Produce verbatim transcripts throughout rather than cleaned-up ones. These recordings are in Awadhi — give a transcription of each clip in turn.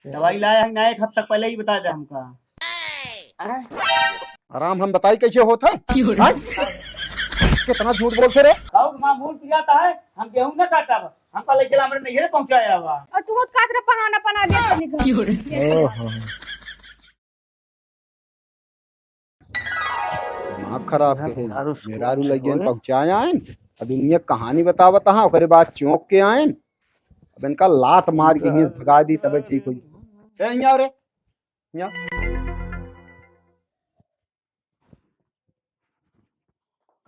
दवाई लाए हैं ना, एक हफ्ता पहले ही बता दे हमका। हैं? आराम हम बताई कैसे होत है? हैं? कितना झूठ बोलते रे। काऊ मामूल पिया था है, हम गेहूं ना काटा बा। हमका ले चला हमरे नैहरे पहुंचाया बा। और तू होत काट रे पहाना पना दे चली घर। ओहो। दिमाग खराब के हैं। मेहरारू लइके पहुंचाए आएन, अब इनके कहानी बतावत हाँ, ओकरे बाद चौंक के आएन। अब इनका लात मार के हियां से भगा दी, तबे ठीक होई। ए, हियां रे, हियां।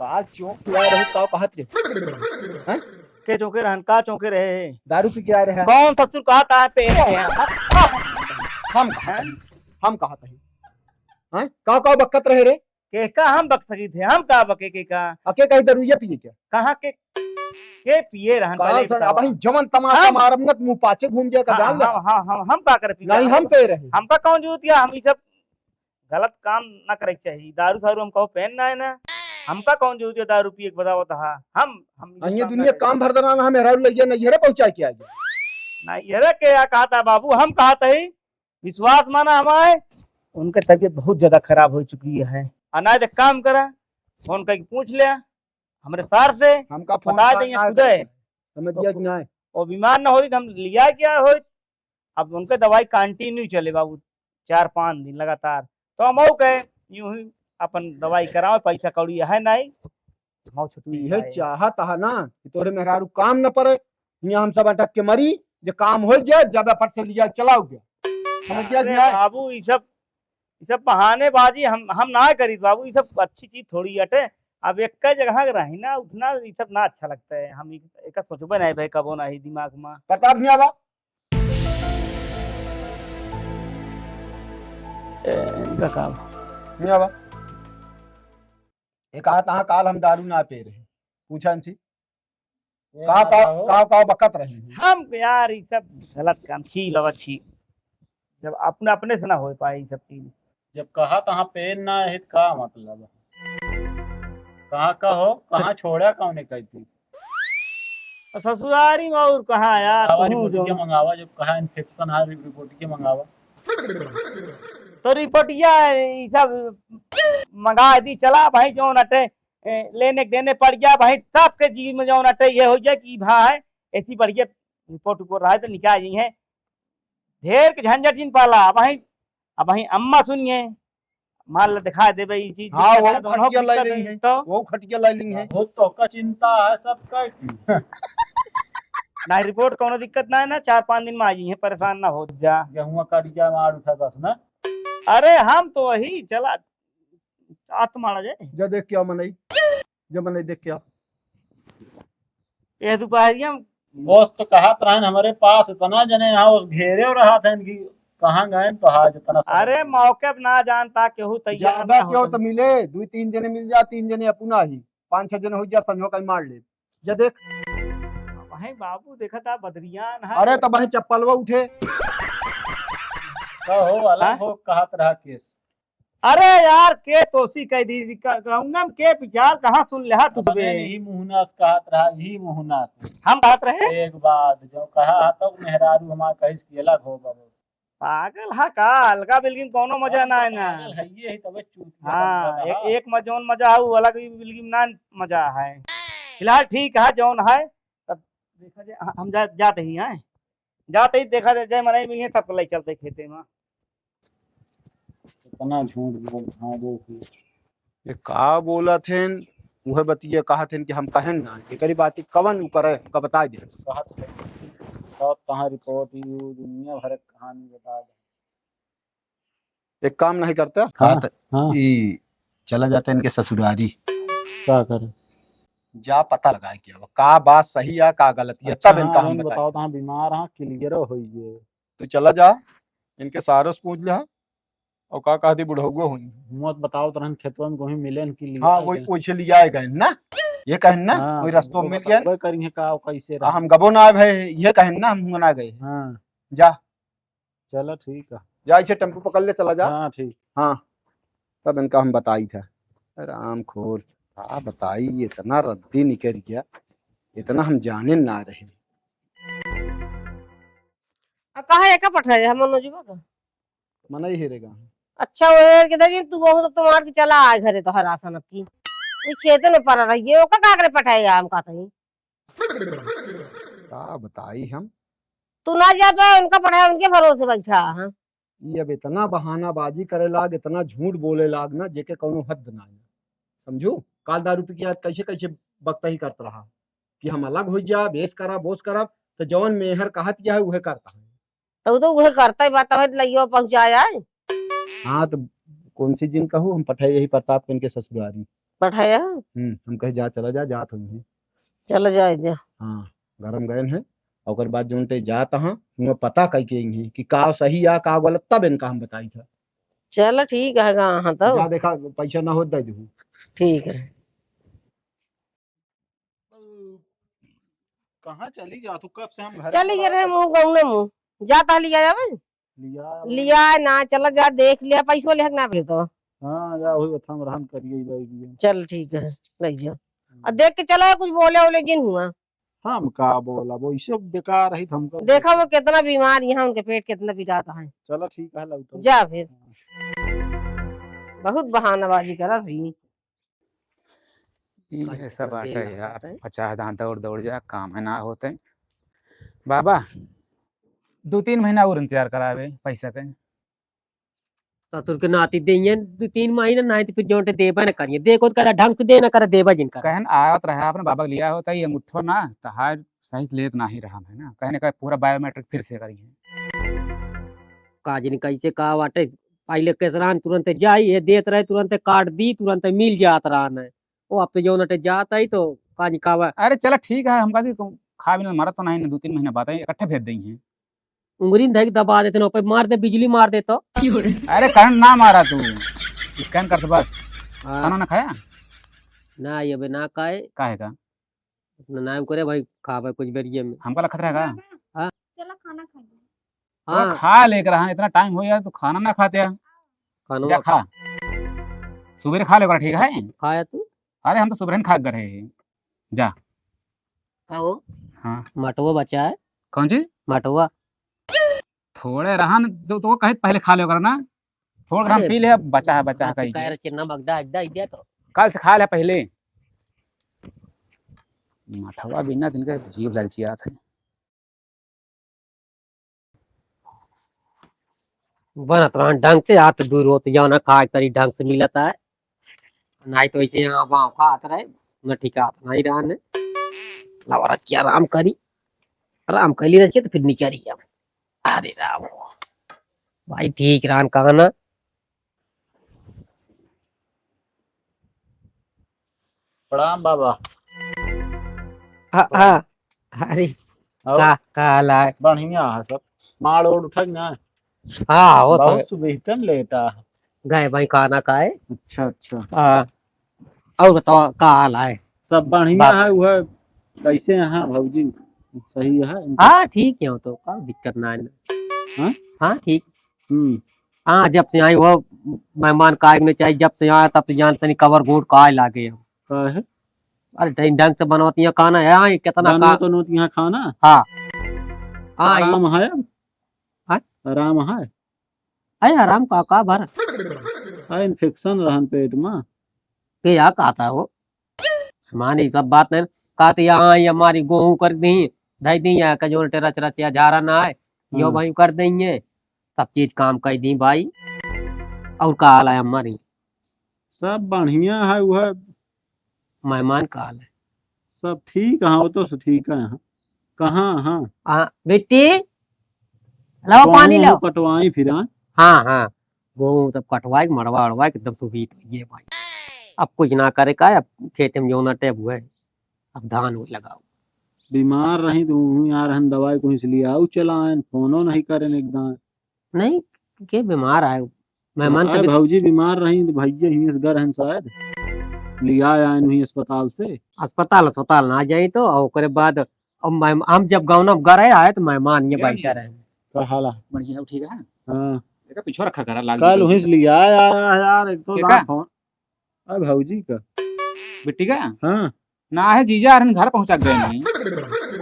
का चौंक के आए रहे, का कहत रे? हैं? के चौंके रहन, का चौंके रहे? दारू पी के आए रहे। कौन ससुर कहत है पे रहे हैं? हम कहत हैं, हम कहत हैं। हैं? का, का बकत रहे रे? के का हम बक सकी थे? हम का बके के का? अके कहीं दरुइया पिए क्या? कहाँ के, के पिए रहन का पहले ही सन-, बतावा। अब हम जवन तमाशा हम मारब न, मुंह पाछे घूम जाए का हाँ, जान ले। हाँ, हाँ, हाँ, हम का करे पी नहीं, रहे? हम पे रहे। हमका कौन जरूरत या? हम ई सब गलत काम ना करे के चाहिए। दारू सारू हम कहो पेन ना है ना। हमका कौन जरूरत या दारू पिए के बतावत हा? हम, हम ई सब अइये काम ना दुनिया करे। काम भर दराना हम हेरारू लइया नैहरे पहुंचा के आइए। नैहरे के या कहत है बाबू, हम कहत ही विश्वास माना हमारे, उनके तबीयत बहुत ज्यादा खराब हो चुकी है। अनाज एक काम करा, फोन करके पूछ ले हमरे सार से, हमका फोन बता कर देंगे ना खुदे। करे। समझ गया कि नहीं? वो बीमार ना होती तो हम लिया क्या होई? अब उनके दवाई कंटिन्यू चले बाबू, चार पाँच दिन लगातार। तो हम हो कहे यूं ही अपन दवाई कराओ, पैसा कौड़ी है नहीं, हम छुट्टी यह पाए। चाहत है ना कि तोरे मेहरारू काम न पड़े, यहाँ हम सब अटक के मरी, जे काम हो जाए, जब फट से लिया चलाओ गया। समझ गया कि अरे नहीं? बाबू, ई सब, ई सब बहानेबाजी हम, हम ना करी बाबू, ई सब अच्छी चीज थोड़ी अटे। अब एक जगह रही ना, उठना, ई सब ना अच्छा लगता है। हम ई, एका सोचबे नहीं भाई, कबो नहीं दिमाग में। प्रताप हियां बा। ए, इनका काम। हियां बा। ये कहा तहाँ काल हम दारू ना पे रहे। पूछा इनसे। ये का, ना का, हो। का, का बकत रहे हैं? हम यार, ई सब गलत काम छी, बाबा छी। जब अपने, अपने से ना हो पाए ई सब चीज। जब कहा तहाँ पेन ना है, तो का मतलब है? कहाँ का हो, कहाँ छोड़ा, कौने कहती? ससुरारी में और कहाँ यार, मंगावा तू रिपोर्ट जो के मंगावा, जब कहा इन्फेक्शन है, रिपोर्ट के मंगावा। तो रिपोर्टिया ई सब मंगा दी, चला भाई, जौन अटे, ए, लेने के देने पड़ गया भाई, सबके जी में जौन अटे, ये हो जाए कि भाई, ऐसी बढ़िया रिपोर्ट उपोर्ट रहा है तो निकाल दी है। ढेर के झंझट जिन पाला, अब वहीं, अब वहीं अम्मा सुनिए, मान ला दिखा देबे ई चीज, हाँ, दिक्कत वो है, दोनों खटिया दिक्कत लाई है, है। तो वो खटिया लाई है। बहुत तो का चिंता है सबका की। नहीं, रिपोर्ट कोनो दिक्कत ना है ना, चार पाँच दिन में आ जाइए, परेशान ना हो जा। गेहुआ काट के मार उठा दस ना। अरे हम तो वही चला, आत मारा जाए। जा देख क्या मनई, जा मनई देख क्या। ये दोपहरिया में बॉस तो कहत रहन हमरे पास इतना जने यहाँ उस घेरे रहा था इनकी, कहाँ गए तो आज इतना समय अरे हो गया। मौके पे ना जानता केहू तैयार ज्यादा ना हो क्यों तो। तो मिले, दो तीन जने मिल जा, तीन जने अपना ही, पाँच छह जने हो जा, संझो का ही मार ले। जा देख। वहीं बाबू देखा था बदरियान है। अरे तो वहीं चप्पलवा उठे। कहो अलग हाँ? हो कहत रहा केस। अरे यार, के तोसी कह दी, दी, क-, कहूँगा हम के विचार कहाँ सुन लेहा तू अपने बे? यही मुहनास कहत रहा, यही मुहनास। हम कहत रहे? एक बात जो कहा हा, तो मेहरारू हमार कहिस कि अलग हो बाबू। पागल हा का? अलगा बिलगी में कौनो मजा हम ना तो है ना। पागल है, ये ही तबे चूतिया हाँ, समझा एक, था। एक में जौन मजा है, वो अलग बिलगी में ना मजा है। फिलहाल ठीक है, जौन है, तब देखा जाए, ह-, हम जा, जाते ही हैं। जाते ही देखा जाए, जय मनाई मिलिए, सबको ले चलते खेते में। कितना झूठ बोल, हाँ, बोल के। ये का बोलत हन, उहे बतिया कहत हन कि हम कहेन ना, एकरी बात कवन उ करे, हमका बताइ दे। कहत है, सब कहाँ रिपोर्ट, ई उ दुनिया भर के कहानी बता दे। एक काम नहीं करता? हाँ, का त-, हाँ। ई चला जाता इनके ससुरारी। का करे? जा पता लगाए के अब का बात सही है, का गलत है, अच्छा, तब इनका हाँ, हम इनका बताई। बताओ, तो हाँ, बीमार हाँ, clear होई जे। तू चला जा, इनके सारो से पूछ ले, हाँ। और का कह दी, बुढ़ौगो हुई। मत बताओ, तो रहन खेतवा में कहीं मिले न कि लिया हाँ, वही, गए। वैसे लिया गए ना, ये कहन ना, हाँ, वही रस्तों में मिल गए। बताओ, वही करिए का, कैसे आ, रहे। हम गबो ना आए भाई, ये कहन ना, हम हुआ ना गए। हाँ। जा। चलो, ठीक है। जा, इसे टेम्पो पकड़ ले, चला जा। हाँ, ठीक। हाँ, तब इनका हम बताई था। राम खोर, का बताई, इतना रद्दी निकल गया, इतना हम जाने ना रहे। आ, काहे एका पठाए है मनोजवा का? मनई हेरेगा। अच्छा, वो हेर के दे, तू कहूँ तब तो मार के चला आए घरे, तोहर रासन अब की। वो खेते में पड़ा रहिए, ओका का करे पठाए हम कहते हैं? का बताई हम? तू ना जा पाए, उनका पठाए, उनके भरोसे बैठा है। ई अब इतना बहानाबाजी करे लाग, इतना झूठ बोले लाग ना, जेके कौनो हद ना है। समझू? काल दारू पी के आज कैसे कैसे बकतही करत रहा कि हम अलग हो जा, बेस करा, बोस करब, तो जौन मेहर कहत यह है, उहे करता है। तो, तो उहे करता ही बात, तबे तो लइयो पहुँचाया है। हाँ, तो कौन सी जिन कहू, हम पठाए यही प्रताप के इनके ससुरारी। पठाया? हम्म, हम कहे, "जा, चला जा, जा तुम ही।" चला जाए दे। हाँ, घर हम गए हैं, ओकर बाद जोन टे जात हाँ, हुआं पता कई के आई हैं कि का सही आ, का गलत, तब इनका हम बताई था। चल, ठीक है, गा, हाँ, तो। जा, देखा, पैसा ना हो, दे दू। ठीक है। कहाँ चली जा तू? कब से हम घर चली गए रहे मुँह गौने मुँह। जा ता लिया जावे। लिया। लिया ना, चला जा, देख लिया, पैसो लेहक ना भेल तो। हाँ, या वही बता, हम रहन करिए जाएगी। चल, ठीक है, ले जा। हम्म। आ देख के चला, कुछ बोले ओले जिन हुआ। हम का बोला, वो इसे बेकार रही, हमको देखा वो कितना बीमार यहाँ, उनके पेट कितना पिरात है। चला, ठीक है, लौटो। जा फिर। हाँ। बहुत बहानाबाजी करत है। ई भाई, ऐसा कितना बात देर है यार, लगाता है। पचास दांत दौड़ दौड़ जा, काम है ना होते। बाबा, दो तीन महीना और इंतजार करावे पैसा के। ससुर के नाती देइए दो तीन महीना, नहीं तो फिर जोंटे देबे न करिए। देखो तो करा ढंग से दे, न करा देबे जिन करा। कहन आवत रहा अपने बाबा के लिया होता, ये अंगूठो ना, तहार सही से लेत नाही रहा है ना। कहने का पूरा बायोमेट्रिक फिर से करिए। का जिन कैसे का बाटे, पहले केसरान तुरंत जाई, ये देत रहे, तुरंत काट दी, तुरंत मिल जात रहन है। ओ, अब तो जौन अटे जात आई तो कानी कावा। अरे चला ठीक है, हमका दी, खा बिना मरत तो नहीं ना, दो तीन महीना बाद आई, इकट्ठे भेज देई हैं। उंगली धई के दबा देते ना, पे मार दे, बिजली मार दे तो। अरे करंट ना मारा तू, स्कैन कर दे बस। हाँ। खाना ना खाया? ना, ये बे ना खाए। काहे का? अपना नाम करे भाई, खावे कुछ बेरिये में। हमका लखत रहेगा? हाँ। चला खाना खा ले। तो हाँ। खा लेकर रहा, इतना टाइम हो गया, तू खाना ना खाते हैं। खाना जा खा। सुबेरे खा लेकर, ठीक है? खाया तू? अरे हम तो सुबेरे खा कर रहे हैं। जा। का हो? हाँ। मटवा बचा है? कौन चीज? मटवा। थोड़े रहन, जो तो कहे पहले खा लेकर ना। थोड़ हम अरे, पी ले, अब बचा है, बचा है आप कहीं कह के। रहे चिन्ना मगदा, अड्डा, अड्डा तो। कल से खा ले पहले। मठवा बिना दिन के जीव ललचियात है। बनत रहन ढंग से, हाथ दूर होत जाना, खाए तरी ढंग से मिलत है। नहीं तो ऐसे यहाँ वहाँ खात रहे, न ठिकात नहीं रहन। लवरज के आराम करी, आराम कर ली रज के तो फिर निकली हम। अरे राम हो। भाई ठीक रहन कहा ना। प्रणाम बाबा। हाँ, हाँ। अरे, और का, का हाल है? बढ़िया है सब। माड़ ओड़ उठल ना? हाँ, वो तो बहुत सुबह तन लेटा है। गए भाई खाना खाए। अच्छा, अच्छा। हाँ। और बताओ, का हाल है? सब बढ़िया बाप है, वह कैसे हैं भौजी? सही है? हाँ, ठीक है, वो तो का दिक्कत ना है ना। हाँ? हाँ, ठीक। हम्म। हाँ, जब से आई वो मेहमान का आए में चाहे, जब से आया तब से जान तनी कबर गोड़ का आए लागे। का है? अरे, ढंग, ढंग से बनवती हैं खाना है, हाँ, कितना बनवत का बनवत यहाँ खाना? हाँ। हाँ, आराम है अब? हाँ? आराम है? अरे, आराम का, का भर? हाँ, इन्फेक्शन रहन पेट में। के या कहता हो? माने, ई सब बात नहीं। कहते, "यहाँ आई, हमारी गोहूँ कर दी, धई दी, यहाँ का जोन टे रच रच या झारा ना आए, यो हम्म। भाई कर देंगे।" सब चीज काम कर दी भाई। और का हाल है हमारी? सब बढ़िया है, वह मेहमान का हाल है? सब ठीक है, वो तो ठीक है। कहाँ, हाँ? हाँ, बेटी, लाओ पानी गोहूँ लाओ। कटवाई फिर, हाँ? हाँ, हाँ, गोहूँ सब कटवाए के, मड़वा अड़वाए के एकदम सुबीत हो गए भाई। अब कुछ ना करे का, अब खेत में जोना टेब हुए, अब धान हुए लगाओ। बीमार रही तो वहीं आ रहन दवाई कहीं से लिया आओ, चला आयन, फोनो नहीं करें एकदम। नहीं, के बीमार आए? मेहमान अरे तबीयत भौजी बीमार रही तो भैया हियां से घर हन शायद, लिया आए वहीं अस्पताल से। अस्पताल, अस्पताल ना जाई तो, और ओकरे बाद अब मेहम-, हम जब गाँव में घर आए, आए तो मेहमान ये क्या बैठा जी? रहे। का हाल है? बढ़िया हो, ठीक है? हाँ। बेटा पीछे रखा करा, लाल कल जी। वहीं से लिया आया है यार, एक तो ठीक दाम है। फोन। अरे भौजी का। बिट्टी का? हाँ। ना है जीजा, अरन घर पहुंचा गए नहीं।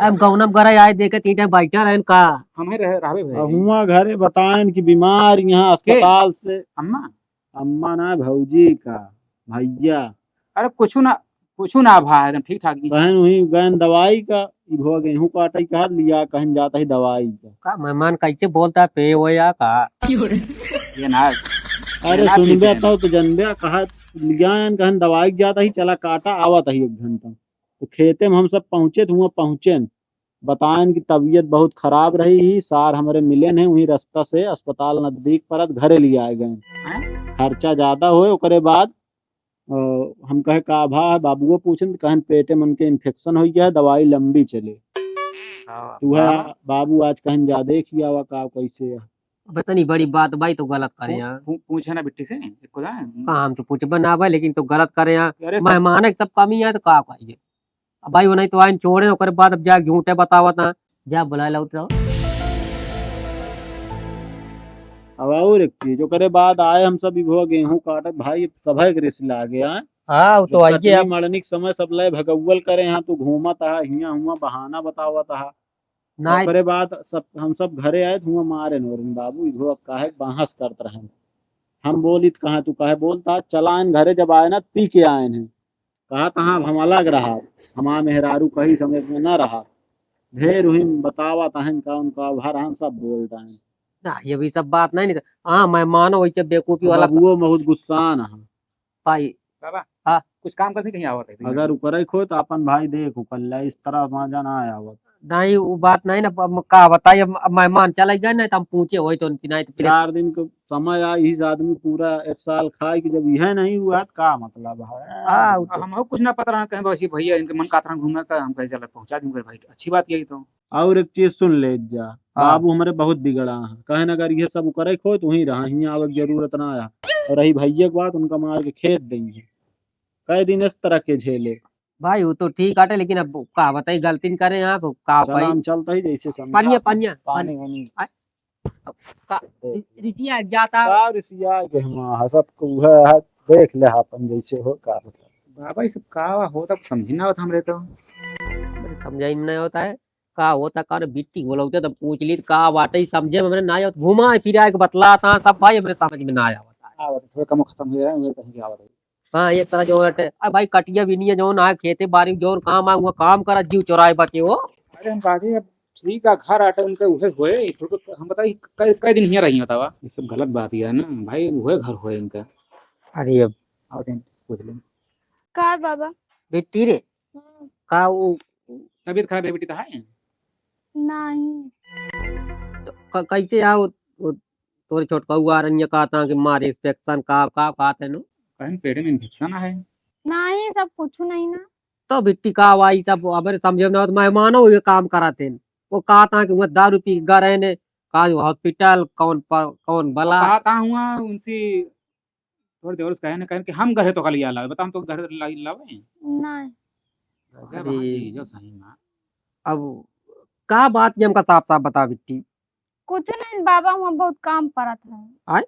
अब गौनम गरई आए देखे तीन टाइम बैठा रहन का? हम ही रहे, रहबे भाई। अब हुआ घरे बताएन कि बीमार यहाँ के? अस्पताल से। अम्मा? अम्मा ना, भौजी का भैया। अरे कुछ ना, कुछ ना भा, एकदम ठीक ठाक ही। कहन वहीं गयन दवाई का, ई भो गेहूं काटे का लिया, कहन जाता ही दवाई का। का मेहमान कैसे बोलता पे वो या का? ये ना, अरे ये ना सुनबे पीते हैं। तो, तो जनबे कहा लिया, कहन दवाई जाता ही, चला काटा, आवत ही एक घंटा। तो खेते में हम सब पहुँचे, तो हुआ पहुँचेन, बताएन कि तबीयत बहुत खराब रही ही, सार हमरे मिलेन हैं, वहीं रास्ता से अस्पताल नजदीक परत, घरे लियाए गए। हैं? खर्चा ज्यादा होए, ओकरे बाद, अ, हम कहे, "का भा है?" बाबुओ पूछेन, तो कहन, "पेटे में उनके इन्फेक्शन हो गया है, दवाई लंबी चले।" हाँ, तो वह हाँ। बाबू आज कहन, "जा देख ही आवा का, कैसे है।" अब इतनी बड़ी बात भाई तो गलत करे पू-, यार। पू-, पूछे ना बिट्टी से, एको दान। का हम तो पूछबे ना भाई, लेकिन तो गलत करे यार। अरे तो मेहमान के सब कमी है तो का कहिए। अब भाई वो नहीं तो आइन छोड़े, ओकरे बाद अब जा झूठे बतावत ना, जा बुलाए लाओ तो। अब और एक चीज, ओकरे बाद आए हम सब इभो गेहूं काटत, भाई सभे के रिस लागे आए। हाँ, वो तो जब आइए कटनी अब। मड़नी के समय सब लय भगौवल करे, यहाँ तू घूमत आहा, हियाँ हुआं बहाना बतावत आहा। नाहीं। ओकरे बाद सब, हम सब घरे आए, धुआं मारे नोरन बाबू, इधो अब काहे बहस करत रहन। हम बोलित कहाँ, तू काहे बोलता, चला आयन घरे, जब आयन त पी के आयन है। कहा तहाँ अब हम अलग रहा, हमार मेहरारू कहीं समझ में न रहा। ढेर उहिन बतावा तहन का उनका भर हम सब बोल रहे हैं। ना, ये भी सब बात नहीं, नहीं। हाँ, मेहमान वैसे बेवकूफी वाला बबुओ बहुत गुस्सा न है। भाई। बाबा, हाँ। कुछ काम करते कहीं आवत है, अगर उ करे खोय तो अपन भाई देख, उ कल्ला इस तरह माजा ना आवत। नहीं, उ बात नहीं ना, अब का बताई, अब, अब मेहमान चले गए ना, तो हम पूछे होई तो उनकी नहीं तो फिर चार दिन के समय आ, इस आदमी पूरा एक साल खाए कि जब यह नहीं हुआ तो का मतलब है? हाँ, उ तो हम कुछ ना पता रहा, कहीं बस ये भैया इनके मन का तरह घूमे का, हम कहीं चला पहुँचा देंगे भाई, अच्छी बात यही तो। और एक चीज सुन ले जा, हाँ। बाबू हमरे बहुत बिगड़ा है, कहे न अगर ये सब करे खोय तो वहीं रहा, हियाँ आवे के जरूरत ना है। और रही भैया के बात, उनका मार के खेत देंगे, कई दिन इस तरह के झेले। भाई, वो तो ठीक आटे, लेकिन अब का बताई, गलती न करे आप, का चला, भाई? हम चलता ही जैसे समझा। पनिया, पनिया, पानी, पनिया। पानी। आ, अब का, देख। रि-, रिसिया जाता। का रिसिया के हम, हाँ, सबको वह है, देख ले अपन जैसे हो, का बताई। बाबा, ये सब का होता, कुछ समझ ना आवत हमरे तो। अरे, समझाई में नहीं होता है। का होता, का रे बिट्टी बोलौते तो पूछ ली, का बाटे, ई समझे में हमरे ना आवत। घुमाए फिराए के बतलाता, सब भाई हमरे समझ में ना आवत है। आवत, थोड़ा कम खत्म हो रहा है, वही कहीं के आवत है। हाँ, एक तरह जो हटे, अब भाई कटिया भी नहीं है, जो ना खेते बारी, जो काम आ, वो काम करा, जीव चोराए बचे हो। अरे हम कहा कि अब ठीक है, घर आटे उनके उहे होए, थोड़ा हम बताई, कई, कई दिन हियाँ रही बतावा। ये सब गलत बात ही है ना भाई, उहे घर होए इनका। अरे अब आओ, टेंट पूछ लें। का बाबा? बिट्टी रे, हम्म। का वो तबीयत खराब है बेटी, तो है? नहीं। तो क-, कैसे आओ, वो तोरे छोटका हुआ रनिया कहता कि मारे इन्फेक्शन का, का कहते नो? कहीं पेट में इन्फेक्शन है? नहीं, सब कुछ नहीं ना। तो बिट्टी का हुआ, ई सब अबे समझे में ना आवत, मेहमानो ये काम करत हैं। वो कहता कि वो दारू पी के गए ने, का हॉस्पिटल, कौन प-, कौन वो बला। कहता हुआ उनसे थोड़ी देर उसका है ना, कहें कि हम घरे तो का लिया लावे, बता, हम तो घरे ला-, लावे। नहीं। गजब अरे। हाँ जी, जो सही में। अब का बात ये हमका साफ साफ बता बिट्टी। कुछ नहीं बाबा, वहाँ बहुत काम पड़त है। आय?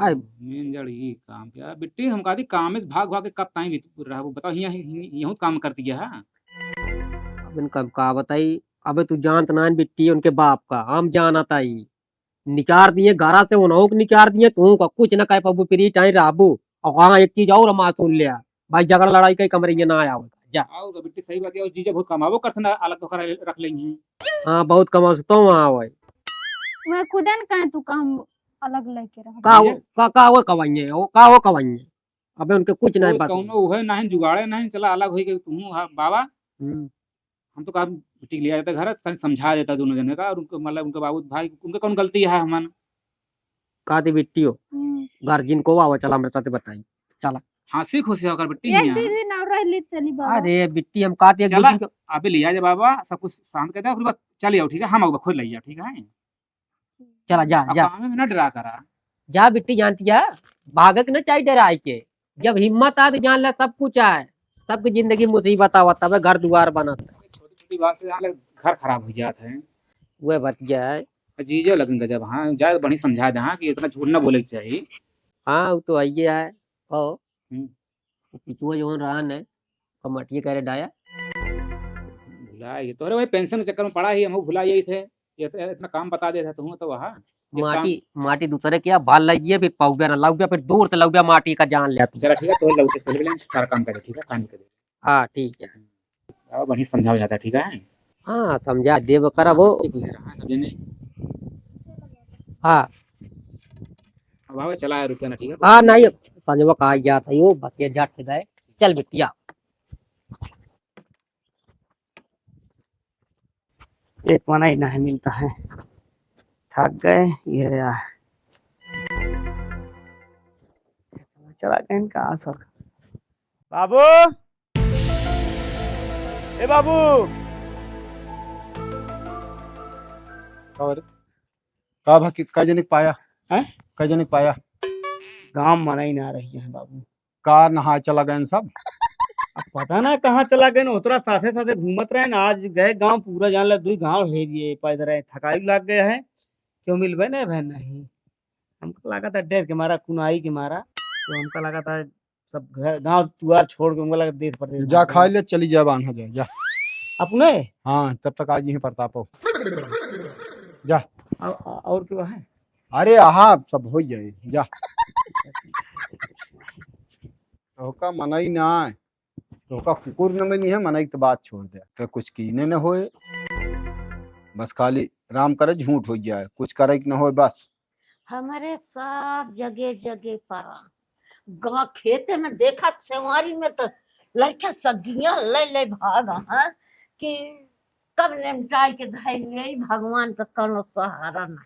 आय। मेन जड़ ई काम क्या बिट्टी, हम कहती काम से भाग भाग के कब ताई भी रहबो, बताओ, हियाँ, हियाँ, हियाँ काम करती है। अब इनका हम का बताई, अबे तू जानत ना बिट्टी उनके बाप का, हम जानत आई। निकार दिए, घरा से उन्हों के निकार दिए, तू का कुछ ना कह पाबू, फिर ई टाइम रहबू। और हाँ, एक चीज और हम आज सुन लिया, भाई, झगड़ा लड़ाई कई कमरे में ना आया होगा, जा। और बिट्टी सही बात है, और जीजा बहुत कमाबो करते ना, अलग तो कर रख लेंगे। हाँ, बहुत कमाओ से तो वहाँ आवे। मैं खुदे न कहे तू काम अलग लेके रह। का हो, जीजा? का, का हो कमाइए, वो का हो कमाइए? अबे उनके कुछ नहीं कोई पता। कौनो उहे नहीं, जुगाड़े नहीं, चला अलग होई के तू, हाँ, बाबा। हम्म। हम तो कहा बिट्टी के लिया जाता घर, तनी समझा देता दोनों जने का, और उनको, मतलब, उनके बाबू भाई, उनके कौन गलती है हमन? का दी बिट्टी हो? हम्म। गार्जियन को आवा, चला हमरे साथे बताई, चला। हँसी खुशी होकर बिट्टी एक हियाँ। दो दिन और रह ले, चली बाबा। अरे बिट्टी, हम का दी एक दो चला, दिन के अबे लिया जा बाबा, सब कुछ शांत कर दे, ओकरे बाद चली आओ, ठीक है? हम आऊबा, खुद ले जाओ, ठीक है? चला, जा, अब जा। काम में ना डरा करा। जा बिट्टी, जानती है, भागे के ना चाहिए डराए के। जब हिम्मत आ तो जान ले सब कुछ आए। सबकी जिंदगी मुसीबत आवा, तबे घर दुआर बनत। छोटी छोटी बात से जान ले घर खराब हो जात है। वह बतिया है। जीजा लगन गजब, हाँ, जाए बढ़िया समझा दे, हाँ, कि इतना झूठ ना बोले के चाहिए। हाँ, वो तो आइए है। ओ। हम्म। पिछुआ जौन रहा ने, कमटिए करे डाया। भुला हाँ, ये तोहरे वही पेंशन के चक्कर में पड़ा ही, हमहू भुला जाई थे। ये तो इतना काम बता देता तू तो वहाँ। ये काम माटी, माटी दूसरे के यहाँ भाल लाइए, फिर पाउबे ना लाउबे, फिर दूर से लाउबे माटी का जान ले तू। चला ठीक है, तो लौटे से पहले सारा काम करे, ठीक है, काम करे। हाँ, ठीक है। अब बढ़िया समझाओ जाता, ठीक है? हाँ, समझा देब करब हो। ठीक है, हाँ, सब जने। हाँ। अब आवे, चला, रुके ना, ठीक है? हाँ, नहीं, संजवा का आ गया था, यो बस ये झट से गए। चल बिटिया। एक मना ही नहीं मिलता है, थक गए। ये यार, चला गए इनका असर। बाबू, ए बाबू। का रे? का भा, कि-, कै जने के पाया? हैं? कै जने के पाया? गाँव मनई ना रही है बाबू। का नहाए चला गए सब? अब पता ना कहाँ चला गए, ओतरा साथे साथे घूमत रहे ना। आज गए गाँव, पूरा जान ले दुई गाँव हेरिए पैदल रहे, थकाई लाग गया है, क्यों मिलबे नहीं भैन नहीं। हमका लगा था डर के मारा, कुनाई के मारा, तो हमका लगा था सब घर, गाँव दुआर छोड़ के उनका लगा देश परदेश जा भाग खाए गए। ले, चली जा, बांधा जाए, जा। अपने? हाँ, तब तक आज यहीं परतापो। जा। और, और क्या है? अरे, आहा, सब हो जाए, जा। तोहका मनई ना आए, तोहका कुकुर न मिली है, मनई तो बात छोड़ दे। तो कुछ कीने न होए, बस खाली राम करे झूठ हो जाए, कुछ करे के न होए, बस। हमरे सब जगे जगे परा। गाँव खेते में देखत सेवारी में तो लइका सगिया ले ले भाग हैं कि कब लेमटाई के धइ ले, भगवान का कौनो सहारा नहीं।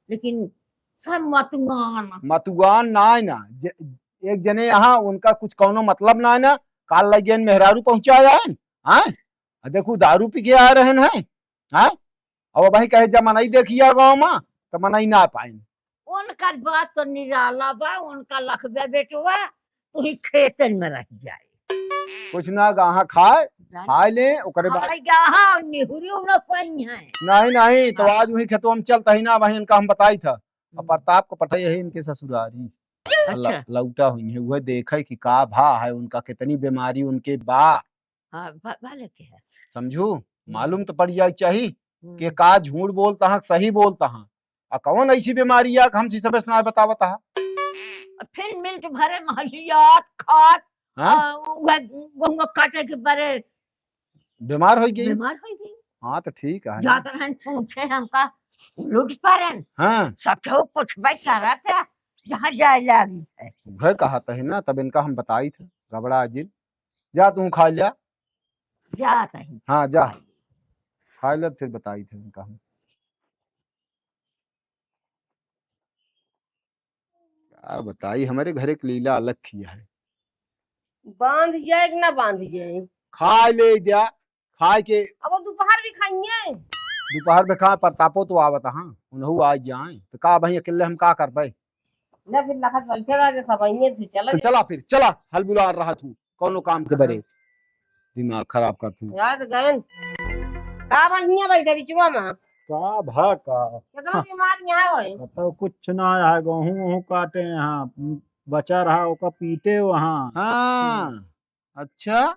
लेकिन सब मतुआन। मतुआन ना है ना, ज-, एक जने यहाँ उनका कुछ कौनो मतलब ना है ना, काल लगे मेहरारू पहुँचा जाए, हाँ? आ देखू दारू पी के आ रहन हैं, हाँ? अब वही कहे जब मनई देखिया गाँव में, तो मनई ना पाइन। उनकर बात तो निराला बा, उनका लखबे बेटवा, तू ही खेतन में रह जाए। कुछ ना गाहा खाए, जाने। खाए ले, ओकरे बाद हमारे गाहा और निहुरी न पाई हैं। नहीं, नहीं, तो हाँ। आज वही खेतवा में चलता ही ना, वही इनका हम बताई था। अब हम्म। प्रताप को पठाई है इनके ससुरारी। अच्छा। ल-, लौटा हुई है, वह देखे कि का भा है उनका, कितनी बीमारी उनके बा। हाँ, भा-, भले के है। समझू? हम्म। मालूम तो पड़ जाए चाही हम्म। कि का झूठ बोलता है, सही बोलता है। आ कौन ऐसी बीमारी है कि हमसे सबसे ना बतावता है? फिर मिल्ट भरे महलियात खात, हाँ? आ, वह गहुआ काटे के बरे बीमार हो गई? बीमार हो गई। हाँ, तो ठीक है। जात रहन पूछे हमका लूट परन। हाँ। सब केहू पूछबे करत है, जहाँ जाए लागी है। वह कहत है ना, तब इनका हम बताई थे, गबड़ा जिन। जा तू खा लिया। जात है। हाँ, जा। खा लिया, फिर बताई थे इनका हम। का बताई, हमरे घरे के लीला अलग किया है। बांध जाए कि ना बांध जाए? खाए ले द्या, खाए के। अब वो दोपहर भी खाइए। दोपहर में खाए, प्रतापो तो आवत, हाँ, उनहु आ जाए, तो का भाई अकेले हम का कर पाए? ना फिर लखत बैठे रह जे सब आइए, फिर चला तो जाए। चला फिर, चला, हलबुला रहा तू। कौनो काम के बरे। हाँ। दिमाग खराब करत हूँ। याद गयन। का बा हियां बैठे बिचवा में? का भा का? कितना हाँ। बीमार यहाँ होए? बताओ, कुछ ना है, गेहूं वहूं काटे यहाँ, बचा रहा ओका पीटे वहाँ। हाँ, अच्छा।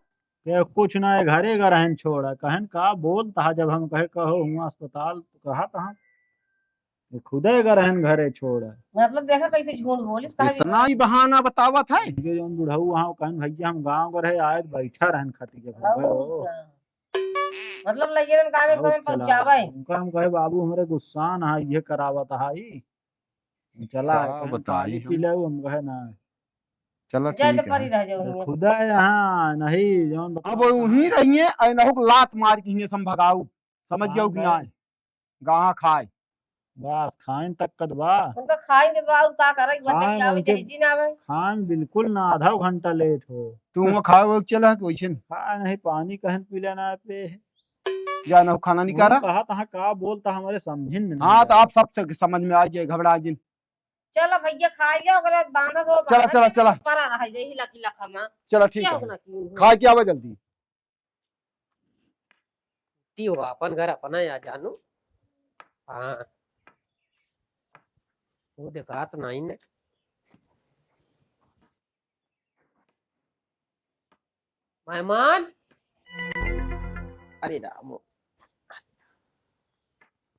के कुछ ना है, घरे का रहन छोड़ा, कहन का बोलता है, जब हम कहे कहो हुआ अस्पताल, तो कहा था। ये खुदे गए रहन घरे छोड़। मतलब देखा कैसे झूठ बोलिस, कहा भी इतना ही बहाना बतावत है। ये जौन बुढ़ऊ वहाँ कहन, "भैया हम गाँव गए रहे, आए तो बैठा रहन खटिया पर।" और ओ। क्या? मतलब लगे रहन काम एक और समय चला। पहुँचावे। उनका हम कहे, "बाबू हमरे गुस्सा ना है, ये करावत है ई। चला, का कहन बताई पानी हम। पी ले," हम कहे, "ना।" चला चला ठीक परी है। रह जाओ हियां। खुदा यहाँ नहीं, जौन अब बतावत वहीं है। रहिए, ऐ नहुक लात मार के हियां से हम भगाऊ। समझ गया कि ना? गाहा खाए। बस, खाइन तक कद बा। उनका खाइन के बाद का करे, बच्चा खाइन की आवे उनके, चाहे जी ना आवे। खाइन बिल्कुल ना, आधा घंटा लेट हो। तू वहाँ खाए वो चला कि वैसे न? खा नहीं, पानी कहन पी लेना पे। जा ना, खाना नहीं कहा। कहा तहा का बोलता, हमारे समझिन में नहीं हाँ, तो आया। आप सबसे समझ में आ जाए, घबरा जिन। चला भैया, खा लिया, ओकरे बाद बांधत हो, चला, बांधत चला, हो, चला। परा रह जाई, हिला, हिला खमा। चला, ठीक क्या है। होना की? खा के आवा जल्दी। ती हो, अपन घर अपना या जानू। हाँ। वो देखात नहीं ने। मेहमान, अरे राम।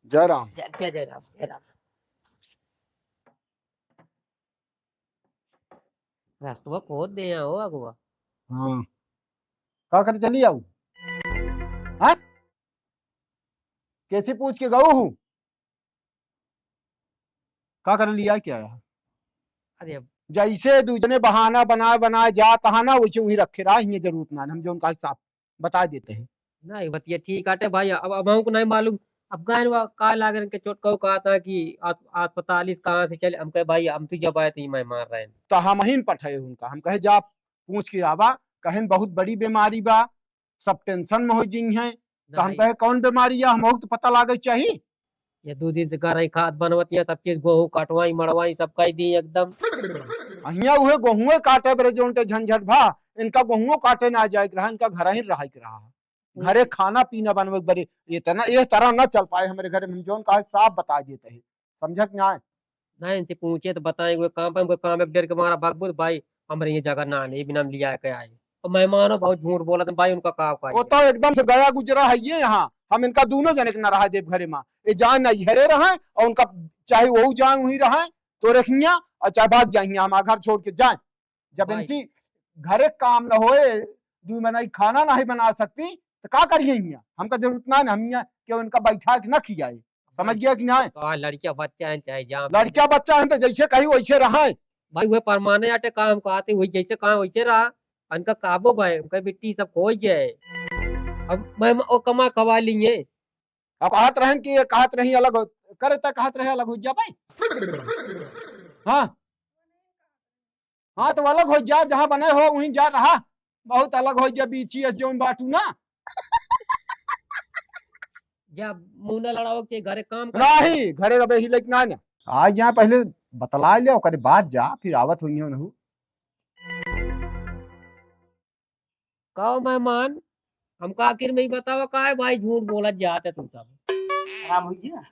जय राम। जय, जय, जय राम, जय राम। रास्तवा खोद दे यहाँ हो अगुआ। हाँ। का करे चली आऊ? हाँ? कैसे पूछ के गऊ हूँ? का कर लिया क्या है? अरे अब जैसे दू जने बहाना बनाए बनाए जात हा ना, वैसे वहीं रखे रहा, हियाँ जरूरत ना, हम जौन का साफ बता देते हैं। नहीं, बतिया ठीक आटे भाई, अब, अब हमको नहीं मालूम। अब गए वा का लागन के चोट कहू कहा था कि आस-, अस्पताल इस कहाँ से चले, हम कहे भाई हम तो जब आए थे मैं मार रहे हैं। तो हम ही पठाए उनका, हम कहे जा पूछ के आवा, कहें बहुत बड़ी बीमारी बा, सब tension में हो जी हैं। तो हम नहीं। कहे कौन बीमारी है, हम तो पता लागे चाहिए। ये दो दिन से घर ही खाद बनवत या सब चीज, गोहूं काटवाई मड़वाई सब कह दी एकदम। अहिया उहे गोहुए काटे बरे जोन ते झंझट भा, इनका गोहुओ काटे ना जाए के रहा, इनका घर ही रहा के रहा। घरे खाना पीना बनवे के बरे, इतना, ये तरह ना चल पाए हमारे घर में, जोन कहा साफ बता देते हैं, समझत ना है। नहीं, इनसे पूछे तो बताएं, वो काम पर, वो काम एक डेढ़ के मारा बकबुद भाई, हमारे ये जगह ना नहीं, बिना हम लिया के आए। और मेहमानों बहुत झूठ बोलत हैं भाई, उनका का उपाय वो है? तो एकदम से गया गुजरा है ये यहाँ, हम इनका दोनों जने के ना रहा देव घरे में, ये जाए ना घरे रहे और उनका चाहे वो जाए वहीं रहे, तो रखिया और चाहे भाग जाइए हमारा घर छोड़ के जाए। जब भाई। इनकी घरे काम न होए, दो महीना की खाना नहीं बना सकती, तो का करिए यहाँ? हमका जरूरत ना है, हम यहाँ केहू इनका बैठा के ना खियाए। समझ गया कि नहीं? का लड़किया बच्चा है, चाहे जाम। लड़किया बच्चा है तो जैसे कही वैसे रहे। भाई, वह परमाने आटे काम को आते, वही जैसे कहा वैसे रहा। अनका काबो भाई, उनका बिट्टी सब खोज जाए। अब मैं, ओ कमा कवा लिए। अब कहत रहन कि ये कहत रही अलग हो, करे त कहत रहे अलग हो जा भाई। हाँ। हाँ, तो अलग हो जा, जहाँ बने हो, वहीं जा रहा। बहुत अलग हो जा, बीची अस जौन बाटू ना। जा, मुंह ना लड़ाओ के घरे काम कर। नहीं, घरे अबे ही लेके ना, ना। आज यहाँ पहले बतला ले, ओकरे बाद जा, फिर आवत होइहे उनहु। कहो मेहमान, हमका आखिर में ही बतावा, का है भाई, झूठ बोलत जात है तू सब। आराम हो गया?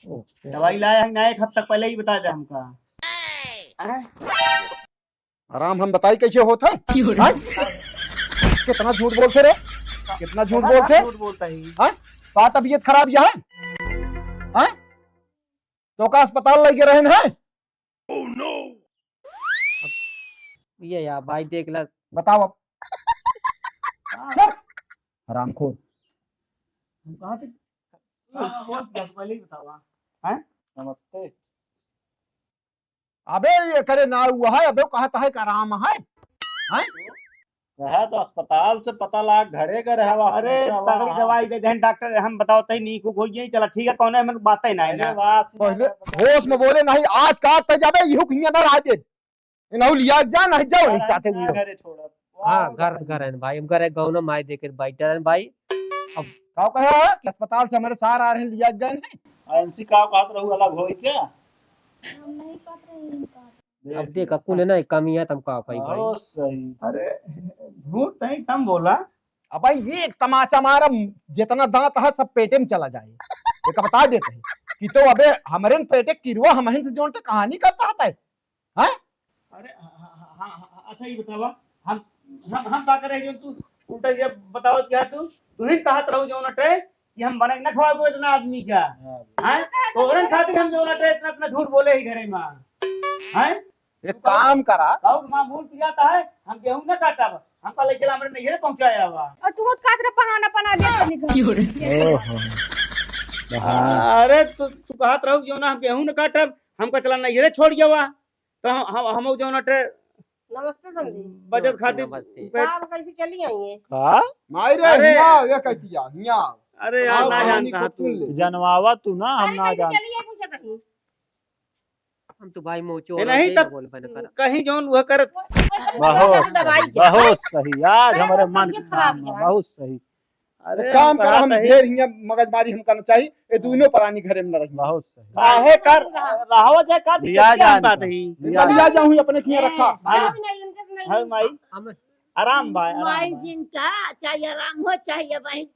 ओके। दवाई लाया है ना, एक हफ्ता पहले ही बता दे हमका। अरे? आराम हम बताई कैसे होत है? क्यों रे? हाँ? कितना झूठ बोलते रे, कितना झूठ बोलते? झूठ बोलता ही। हाँ? का तबीयत खराब यह है? हाँ? तो का अस्पताल लेके रहन है? ये यार भाई देख ला। बताओ अब। हाँ। हरामखोर। हम कहाँ थे? हाँ, वो पहले ही बताओ, हाँ। हैं? नमस्ते। अबे ये करे ना हुआ है, अबे कहत है का आराम है? हैं? कहा तो अस्पताल से पता लाग, घरे का रहा, अरे, पूछा हुआ, तगड़ी हाँ। दवाई दे देन डॉक्टर, हम बताओ तई नीक हो गई, चला ठीक है, कौन है, मन बात ही नहीं अरे ना। वाह, पहले होश में बोले नहीं, आज काट पे जाबे, इहू कहिया ना रह दे। इनहू लिया जा, नहीं जाओ, नहीं अरे चाहते ना हुए। घरे छोड़ा। हाँ, वाह, घर, घर है भाई, हम घर है, गौना माई देखे बैठा है भाई। अब का कहे है कि अस्पताल से हमारे सार आ रहे हैं, लिया गए हैं। एमसी का बात रहू अलग होई क्या? हम नहीं काट रहे हैं इनका। अब देखा, कुल है ना, कमी है, तुम का कही भाई। बहुत सही। अरे, झूठ नहीं, कम बोला। अब भाई, ये एक तमाचा मारा, जितना दांत है, सब पेटे में चला जाए। एक बता देते हैं कि तो अबे, हमरे न पेटे किरुआ, हम हिंद जोन ते कहानी करता है, हैं? अरे, हाँ, हाँ, हाँ, हाँ, हाँ, अच्छा, ये बतावा, हम, हम, हम का करे, जो तू उल्टा ये बतावत क्या तू, तू ही कहत रहो जो नटे, कि हम बना के ना खवाबो इतना आदमी का। हाँ। हैं? तोहरन खातिर हम जौन अटे इतना, इतना झूठ बोले ही घरे में। हैं? एक तू काम करा। कहू कि माँ भूल पियाता है, हम गेहूं ना काटब, हम पहले चला हमरे नैहरे पहुंचाया हुआ। और तू बहुत काट रहा पहाना पना दे तनी घर। क्यों रे? ओहो। हाँ। अरे तू, तू कहत रहो कि जो ना हम गेहूं ना काटब, हमका चला नैहरे छोड़ गया हुआ। तो हम, हम, हम जौन अटे नमस्ते समधी। बचत नमस्ते, खातिर नमस्ते। पे- साहब कैसे चली आई है? का? माई रे, अरे। हिया, ये कहती है, हिया। अरे यार, हाँ, ना हाँ, जानता इनको तू। सुन ले। जनवावा तू ना, हम अरे ना कैसे जान- चली है, पूछा कहीं। हम तो भाई मोचो ये हो नहीं गए, तब बोल बन कर। कहीं जौन वह करत। वो, वो, वो बहुत दवाई सही, के। बहुत सही। आज अरे हमारे वो मन तबीयत खराब है। बहुत सही। अरे एक काम कर, हम ढेर हियां मगजमारी हम करना चाहिए, ये दोनों प्राणी घरे में न रही। बहुत सही। काहे कर, रहावा जाए का दिया दिक्कत क्या जान बात है? दिया लिया जाऊं, अपने खिया रखा। हाँ। नहीं, इनके से नहीं हाँ, माई। हम आराम बा, आराम माई बा। जिनका चाहे आराम हो, चाहे भाई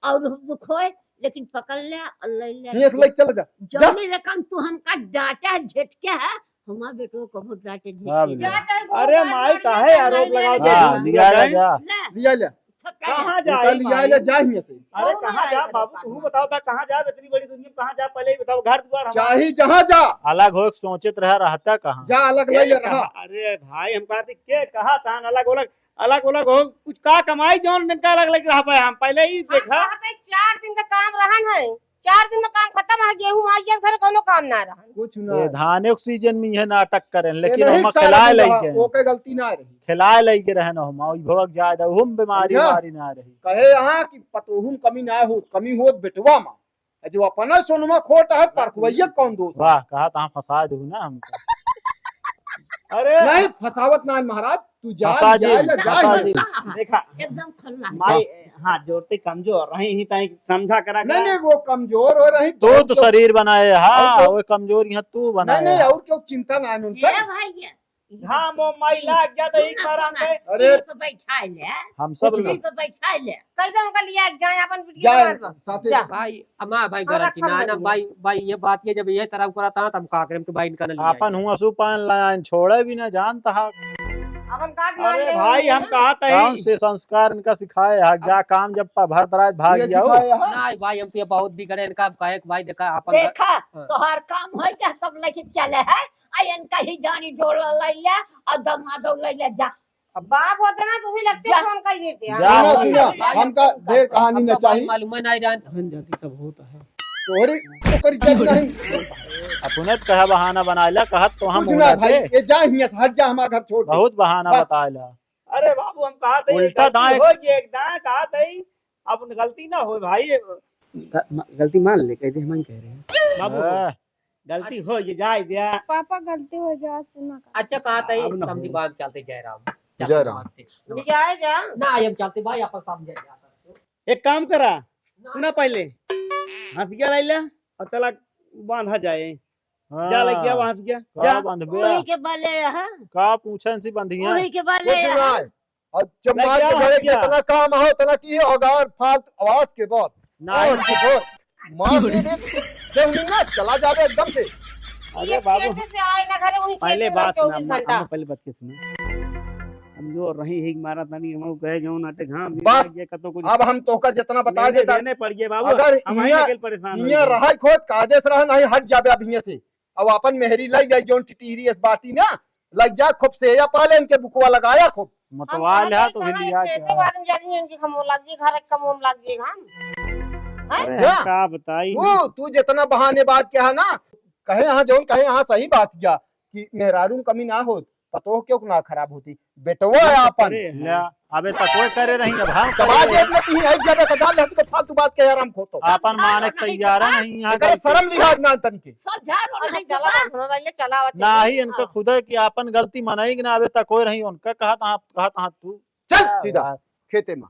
और दुख होए, लेकिन पकड़ ले और ले ले। ये एक लेके चला जा। जा। जौनी रकम तू हमका डांटा है, झटके है, हमार बेटो को बहुत डांटे, झटके सब है। ले। जा, चाहे अरे गोबर माई, मार काहे ले, आरोप ले, लगा ले, दे? हाँ, ले, लिया ले, ले। जा। ले। लिया ले। कहाँ जाई माई? ले जा हियाँ से। अरे कहाँ जा बाबू, तू बताओ ता कहाँ जा, इतनी बड़ी दुनिया में कहाँ जा, पहले ही बताओ, घर दुआर हमारा। चाहे जहाँ जा। अलग होइक सोचित रहा, रहता कहाँ? जा अलग ले ले रहा। अरे भाई, हम कहते के कहा था अलग अलग, अलग अलग हो, कुछ का कमाई जौन दिन का अलग अलग रह पाए हम, पहले ही देखा। हम कहते चार दिन का काम रहन है, चार दिन में काम खतम है, गेहूं आई है, घर कौनो काम ना रहन। कुछ ना ये है। धाने के सीजन में यह नाटक करें, ये लेकिन नहीं हम सारा खिलाए दिन लई रहा, गए। ओके गलती ना रही। खिलाए लई के रहन हम, ई भवक जाए दा, हम बीमारी समझा? बीमारी ना रही। कहे यहाँ कि पतोहू में कमी ना हो, कमी होत बेटवा मा। जो अपना सोनमा खोट है, परखुवैया कौन दोष है? वाह, कहा तहाँ फंसा दू ना हमको। अरे नहीं, फंसावत ना महाराज, तू जा, फंसा जा, जी, जा, जा, फंसा जा। जी। देखा, एकदम खलनायक। माई, हाँ, जोरते कमजोर रही ही, ताई समझा करा नहीं, करा। नहीं, वो कमजोर हो रही, तू तो तो शरीर बनाए, हाँ, और तो वो कमजोर यहाँ तू बनाए नहीं, नहीं, है। और क्यों चिंता ना है उनका? ए भैया, हाँ, मो माई लाग गया तो एक बार हम गए। अरे। पे बैठा ले। हम सब कुछ लोग। पे बैठा ले। कह दो उनका लिया जाए, अपन वीडियो जाए, बना दो। साथे। जा। भाई, अमा भाई और गारंटी रखा ना, ना मत भाई, भाई, ये बात ये जब ये तरह करा था, तब का करें, तो भाई इनका ना लिया अपन जाए। हुआ सु पान लाइन छोड़े भी ना जानता है। अपन काट मान अरे ले भाई, होंगे हम ना। कहा था कौन ही। से संस्कार इनका सिखाए है? जा काम जब पा भर दराज भाग ये जाओ। सिखाए है? नहीं भाई, हम तो ये बहुत बिगड़े इनका, कहे कि भाई देखा, अपन देखा, हाँ। तोहार काम हो गया, तब लेके चले है। आ इनका ही जानी डोला लैले, आ दमादो लैले जा। अब बाप होते ना, तू भी लगते जा। फोन कर देते हैं। जा, जा, हो जा, गया। भाई, हमका अब ढेर कहानी अब न तो भाई चाहिए। मालूम है नहीं रहन। बहन जाती तब होता है। तोहरी, तोहरी जात नहीं। अपने तो कहा बहाना बना लिया, कहत तो हम कुछ ना उड़ा भाई, के। ये जा हियां से, हट जा, हमारा घर छोड़ दे। बहुत बहाना बस। बता लिया। अरे बाबू, हम कहा थे, उल्टा गलती दाएं। हो गई, एक दाएं कहा थे, अब गलती ना हो भाई। ग-, म-, गलती मान ले, कह दे, हम ही कह रहे हैं। बाबू, हाँ। गलती हो गई, जाए दिया। पापा, गलती हो गया, आज से ना कर। अच्छा, कहा था, अब ना समझी हो। बात चलते जय राम। जय राम। बात ठीक। जाए जा। ना, हम चलते भाई, अपन काम जाए जा। एक काम करा, ना। सुना पहले, हंसिया लाई ले और चला बांधा जाए। हाँ। जा लग गया, वहां से गया। का जा। बांधबे? वही के बले है। का पूछन सी बंधिया? वही के बले कुछ है। ना है। और जब लग मार गया, के बड़े हंसिया। जितना काम हो, उतना की, अगर फालतू आवाज के बाद, नहीं। और के बाद, मार दे दे, जब नहीं ना, चला जावे एकदम से। अरे ये बाबू, कैसे से आए ना घरे, वही पहले खेते में बात सुना, चौबीस घंटा। हम पहले बात के सुना। हम जो रही है, मारा तानी, हम गए जो नाटे घाम, बस, लग गया, कतो कुछ अब हम तोहका जितना बता लेने देता, देने पड़ गए बाबू, अगर हम आई हियां, निकल परेशान हो हियां गए। रहा खोद, कायदे से रहा, नहीं हट जावे अब हियां से। अब अपन मेहरी लाई जाई, जौन टिटिहरी एस बाटी ना, लग जा खूब सेया पाले, इनके बुकवा लगाया खूब। मतवाल है तो भी लिया के। बारे में जानी उनके कमो लग जी, घर कमो लग जी हम। हैं? अरे जा। का बताई? तू, तू जितना बहानेबाज के है ना, कहे यहाँ जौन कहे यहाँ सही बात किया कि मेहरारू में कमी ना होत, पतोह क्यों ना खराब होती, बेटवा है आपन। अरे ले, अबे तो कोई करे रही, अब हम तो करे बात रही। एक लेती ही, एक जगह का डाल रहती तो फालतू बात के आराम खोतो। आपन माने के तैयार है नहीं यहाँ एकर गलती। शर्म लिहाज ना तन के। सब झाड़ हो रहा है, चला, चला। हम ले चला, चला। ना ही इनका हाँ। खुदा कि आपन गलती मनाई कि ना, अबे तो कोई रही उनका कहा था, कहा था तू। चल हाँ सीधा यार। खेते में।